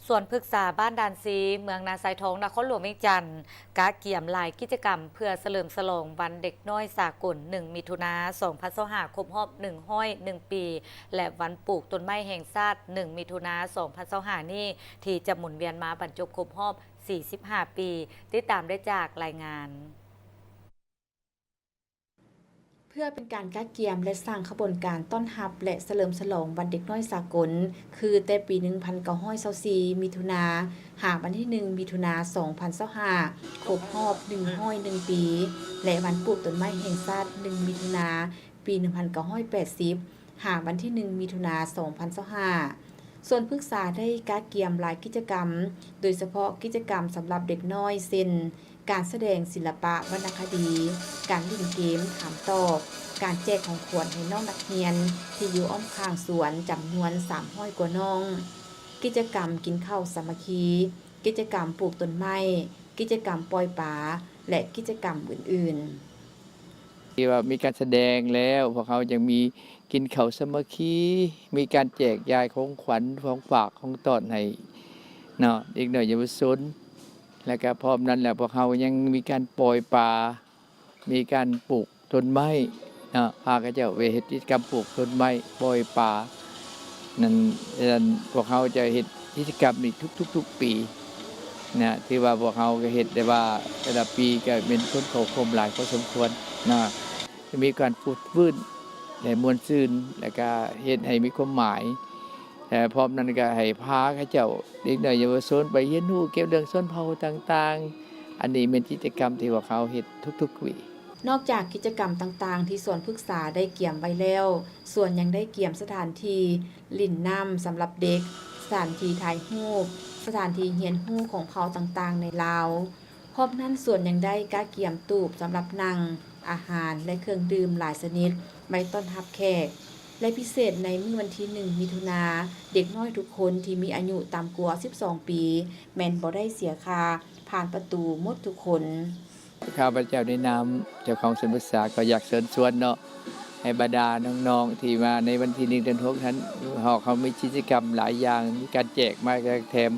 ສວນພຶກສາບ້ານດານຊີ ເມືອງນາຊາຍທອງ ນະຄອນຫຼວງວຽງຈັນ ກະກຽມຫຼາຍກິດຈະກຳເພື່ອສະເຫຼີມສະຫຼອງວັນເດັກນ້ອຍສາກົນ ໜຶ່ງ ມິຖຸນາ ສອງພັນຊາວຫ້າ ຄົບຮອບ ໜຶ່ງຮ້ອຍໜຶ່ງ ປີ ແລະ ວັນປູກຕົ້ນໄມ້ແຫ່ງຊາດ ໜຶ່ງ ມິຖຸນາ ສອງພັນຊາວຫ້າ ນີ້ ທີ່ຈະໝູນວຽນມາບັນຈົບຄົບຮອບ ສີ່ສິບຫ້າ ປີ. ຕິດຕາມໄດ້ຈາກລາຍງານ. ເພື່ອເປັນການກະກຽມ ແລະ ສ້າງຂະບວນການຕ້ອນຮັບ ແລະ ສະເຫຼີມສະຫຼອງວັນເດັກນ້ອຍສາກົນ ຄືແຕ່ປີ ໜຶ່ງພັນເກົ້າຮ້ອຍຊາວສີ່ ມິຖຸນາ ຫາວັນທີ ໜຶ່ງ ມິຖຸນາ ສອງພັນຊາວຫ້າ ຄົບຮອບ ໜຶ່ງຮ້ອຍໜຶ່ງ ປີ ແລະ ວັນປູກຕົ້ນໄມ້ແຫ່ງຊາດ ໜຶ່ງ ມິຖຸນາ ປີ ໜຶ່ງພັນເກົ້າຮ້ອຍແປດສິບ ຫາວັນທີ ໜຶ່ງ ມິຖຸນາ ສອງພັນຊາວຫ້າ ສວນພຶກສາໄດ້ກະກຽມຫຼາຍກິດຈະກຳ, ໂດຍສະເພາະກິດຈະກຳສຳລັບເດັກນ້ອຍ ເຊັ່ນ ການສະແດງສິລະປະວັນນະຄະດີ, ການຫຼິ້ນເກມຖາມຕອບ, ການແຈກຂອງຂວັນໃຫ້ນ້ອງນັກຮຽນທີ່ຢູ່ອ້ອມຂ້າງສວນຈຳນວນ ສາມຮ້ອຍ ກວ່ານ້ອງ, ກິດຈະກຳກິນເຂົ້າສາມັກຄີ, ກິດຈະກຳປູກຕົ້ນໄມ້, ກິດຈະກຳປ່ອຍປາ ແລະ ກິດຈະກຳອື່ນໆ. ທີ່ວ່າມີການສະແດງແລ້ວ ພວກເຮົາຍັງມີກິນເຂົ້າສາມັກຄີ, ມີການແຈກຢາຍຂອງຂວັນ ຂອງຝາກ ຂອງຕ້ອນໃຫ້ເນາະ ເດັກນ້ອຍເຍົາວະຊົນ ແລ້ວກະພ້ອມນັ້ນແລ້ວ ພວກເຮົາຍັງມີການປ່ອຍປາ ມີການປູກຕົ້ນໄມ້ເນາະ ພາເຂົາເຈົ້າໄປເຮັດກິດຈະກຳປູກຕົ້ນໄມ້ ປ່ອຍປາ ນັ້ນ ນັ້ນ ພວກເຮົາຈະເຮັດກິດຈະກຳນີ້ທຸກໆ ທຸກປີນະ ຖືວ່າພວກເຮົາກະເຮັດໄດ້ວ່າແຕ່ລະປີກະແມ່ນຄົນເຂົ້າຮ່ວມຫຼາຍພໍສົມຄວນນະ ຈະມີການຟົດຟື້ນ ແລະ ມ່ວນຊື່ນ ແລະກະເຮັດໃຫ້ມີຄວາມໝາຍ ແລະ ພ້ອມນັ້ນກະໃຫ້ພາເຂົາເຈົ້າ ເດັກນ້ອຍເຍົາວະຊົນໄປຮຽນຮູ້ກ່ຽວເລື່ອງຊົນເຜົ່າຕ່າງໆ ອັນນີ້ແມ່ນກິດຈະກຳທີ່ພວກເຮົາເຮັດທຸກໆປີ. ນອກຈາກກິດຈະກຳຕ່າງໆທີ່ສວນພຶກສາໄດ້ກຽມໄວ້ແລ້ວ, ສວນຍັງໄດ້ກຽມສະຖານທີ່ຫຼິ້ນນ້ຳສຳລັບເດັກ, ສະຖານທີ່ຖ່າຍຮູບ, ສະຖານທີ່ຮຽນຮູ້ຂອງເຜົ່າຕ່າງໆໃນລາວ. ພ້ອມນັ້ນສວນຍັງໄດ້ກະກຽມຕູບສຳລັບນັ່ງ, ອາຫານ ແລະ ເຄື່ອງດື່ມຫຼາຍຊະນິດໄວ້ຕ້ອນຮັບແຂກ ແລະ ພິເສດໃນມື້ວັນທີ ໜຶ່ງ ມິຖຸນາ, ເດັກນ້ອຍທຸກຄົນທີ່ມີອາຍຸຕ່ຳກວ່າ ສິບສອງ ປີ ແມ່ນບໍ່ໄດ້ເສຍຄ່າ ຜ່ານປະຕູໝົດທຸກຄົນ. ຂ້າພະເຈົ້າໃນນາມເຈົ້າຂອງສວນພຶກສາ ກໍຢາກເຊີນຊວນເນາະ ໃຫ້ບັນດານ້ອງໆທີ່ມາໃນວັນທີ ໜຶ່ງ ເດືອນຫົກຫັ້ນ ເຮົາ ເຮົາມີກິດຈະກຳຫຼາຍຢ່າງ ມີການແຈກ ມາແຈກແຖມ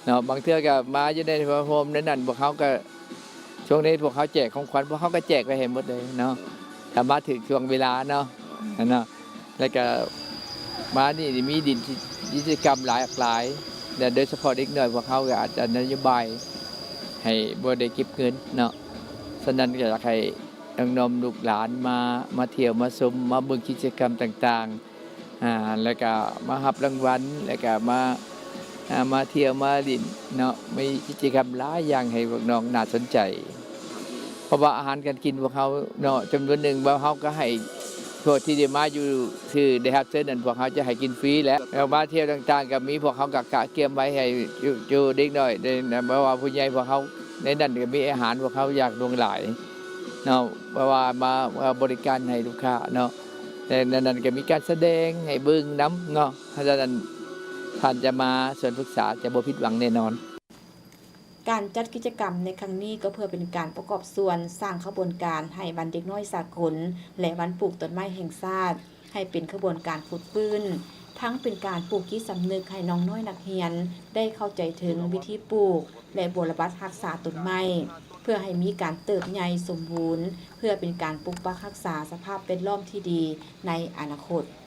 ເນາະ ບາງເທື່ອກໍມາຢູ່ໃນໂຮມໃນນັ້ນ ພວກເຮົາກໍ ຊ່ວງນີ້ພວກເຮົາແຈກຂອງຂວັນ ພວກເຮົາກໍແຈກໄປໃຫ້ໝົດເລີຍເນາະ ຖ້າມາຖືກຊ່ວງເວລາເນາະ ເນາະ. ແລ້ວກະມານີ້ມີດິນ ກິດຈະກຳຫຼາກຫຼາຍ ແລະ ໂດຍສະເພາະເດັກນ້ອຍພວກເຮົາກະອາດຈະນະໂຍບາຍໃຫ້ບໍ່ໄດ້ເກັບເງິນເນາະ ສະນັ້ນກະຢາກໃຫ້ນ້ອມໆລູກຫຼານມາ ມາທ່ຽວມາຊົມ ມາເບິ່ງກິດຈະກຳຕ່າງໆ ອາ ແລ້ວກະມາຮັບລາງວັນ ແລ້ວກະມາ ອາ ມາທ່ຽວມາຫຼິ້ນເນາະ ມີກິດຈະກຳຫຼາຍຢ່າງໃຫ້ພວກນ້ອງໜ້າສົນໃຈ ເພາະວ່າອາຫານການກິນພວກເຮົາເນາະ ຈຳນວນໜຶ່ງວ່າເຮົາກໍໃຫ້ພວກທີ່ໄດ້ມາຢູ່ ທີ່ໄດ້ຮັບເຊີນນັ້ນ ພວກເຮົາຈະໃຫ້ກິນຟຣີແຫຼະ ແລ້ວມາທ່ຽວຕ່າງໆກໍມີ ພວກເຮົາກໍກະກຽມໄວ້ໃຫ້ຢູ່ ຢູ່ເດັກນ້ອຍ ແລະ ບໍ່ວ່າຜູ້ໃຫຍ່ພວກເຮົາ ໃນນັ້ນກໍມີອາຫານພວກເຮົາຢ່າງຫຼວງຫຼາຍເນາະ ເພາະວ່າມາ ມາບໍລິການໃຫ້ລູກຄ້າເນາະ ແລະ ໃນນັ້ນກໍມີການສະແດງໃຫ້ເບິ່ງນຳເນາະ ເພາະສະນັ້ນທ່ານຈະມາສວນປຶກສາຈະບໍ່ຜິດຫວັງແນ່ນອນ. ການຈັດກິດຈະກຳໃນຄັ້ງນີ້ກໍເພື່ອເປັນການປະກອບສ່ວນສ້າງຂະບວນການໃຫ້ວັນເດັກນ້ອຍສາກົນ ແລະ ວັນປູກຕົ້ນໄມ້ແຫ່ງຊາດ ໃຫ້ເປັນຂະບວນການຟົດຟື້ນ, ທັງເປັນການປູກຈິດສຳນຶກໃຫ້ນ້ອງນ້ອຍນັກຮຽນໄດ້ເຂົ້າໃຈເຖິງວິທີປູກ ແລະ ບົວລະບັດຮັກສາຕົ້ນໄມ້ ເພື່ອໃຫ້ມີການເຕີບໃຫຍ່ສົມບູນ, ເພື່ອເປັນການປົກປັກຮັກສາສະພາບແວດລ້ອມທີ່ດີໃນອະນາຄົດ.